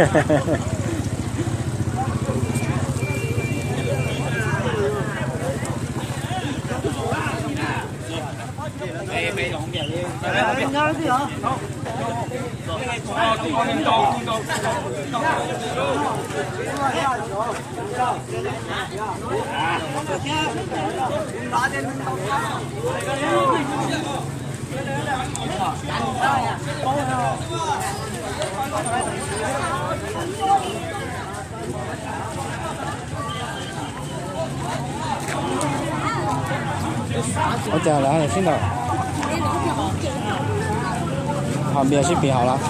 Ua cas lawv sib ntaus? Hos npias sib pis hauv lawm.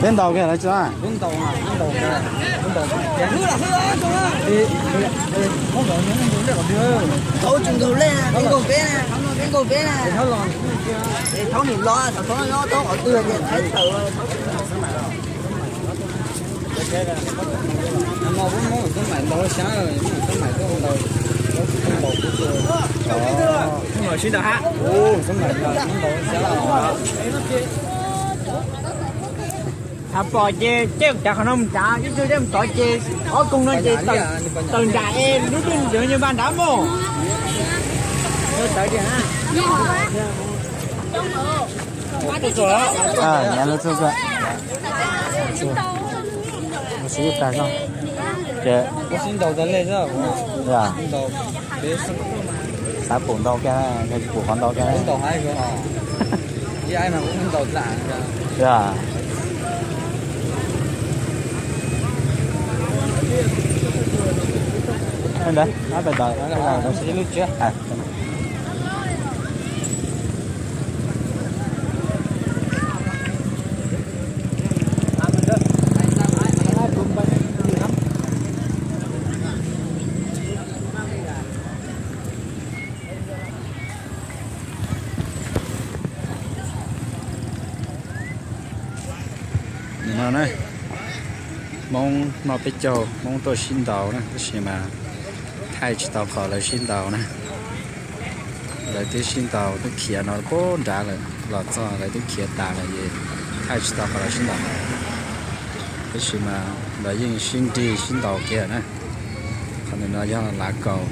Peb ntaus kiag lawv tsis tau. Thaub tsis nkaug lej, peb nkaug peb na, peb nkaug peb na. Thaub nim los, thaub nyob thaub qhov twg ces thaub tawm. Sib ntaus hab. Thaum pom ces coj cov qhov no mus tsav, ib tug coj mus tov ces ob koog no ces tawm nram es lub nroog ntawd nyob npaj nrad mog. Sib ntaus tas li xwb. Xav pum ntau kiag, tsis pum qhov ntau kiag. Ntawd, pais tod. No na, Hmoob noj peb caug, Hmoob tuaj sib ntaus na, tab sis mas thaij tsis tau qhov lawv sib ntaus na. Lawv twb sib ntaus twb khiav no pub nrad lawm, los txog lawv twb khiav tas lawm es thaij tsis tau qhov lawv sib ntaus. Tab sis mas lawv yeej sib nrig sib ntaus kiag na. Qhov ntawm no yog lav kaus.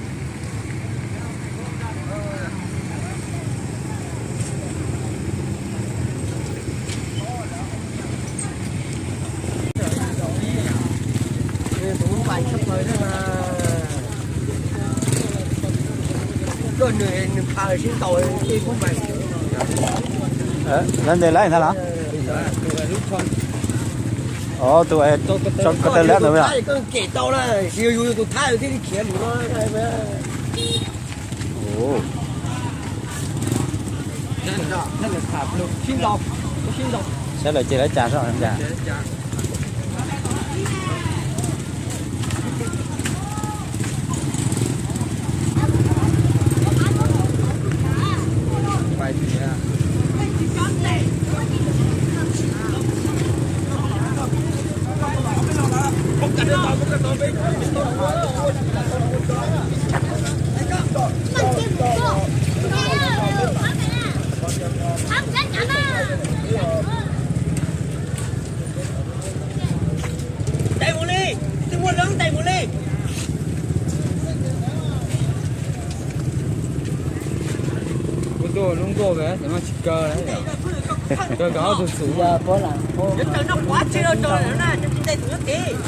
Lawv ntes lawv ntag los? Tus ko taw lab ntawd. Saib lawv ces lawv cas soj cas. Ntes mus li, twb muaj zoo ntes mus li. Kuv tuaj lub nkuaj tsis kaw, kaw kom ob tug xum. Yuav tawm no quav tsi rau rau na, ntes tus nyob tid.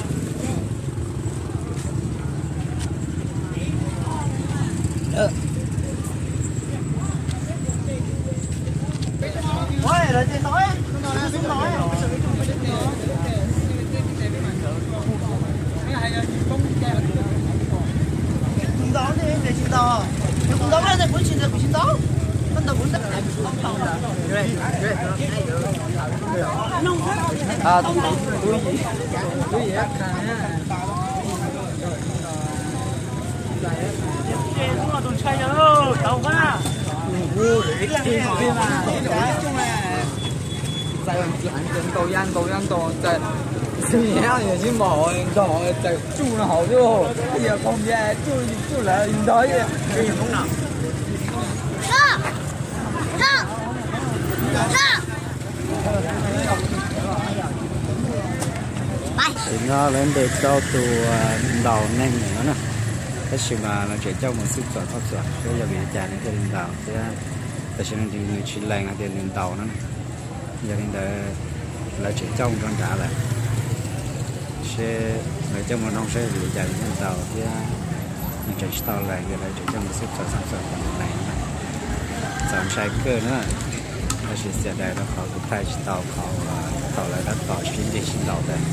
Ntaus ya ntaus ya ntaus txais. Tam sim no lawv ntes tau tus ntaus neeg no na, tab sis mas lawv tseem coj mus xwb txom txhoj txom seb yog vim li cas nws thiaj li ntaus thiab. Tam sim no nws tsis lees hais tias nws ntaus no na. Yog li ntawd lawv tseem coj mus rau nrad lawm, seb lawv coj mus noog seb vim li cas nws thiaj ntaus thiab. Nws tseem tsis tau lees, lawv tseem coj mus xwb txom txhoj txom lees no. Txaus ntshai kawg na. Tab sis xiam daws rau qhov kuv thaij tsis tau qhov uas thaum lawv tab tom sib ntsib sib ntaus ntawd.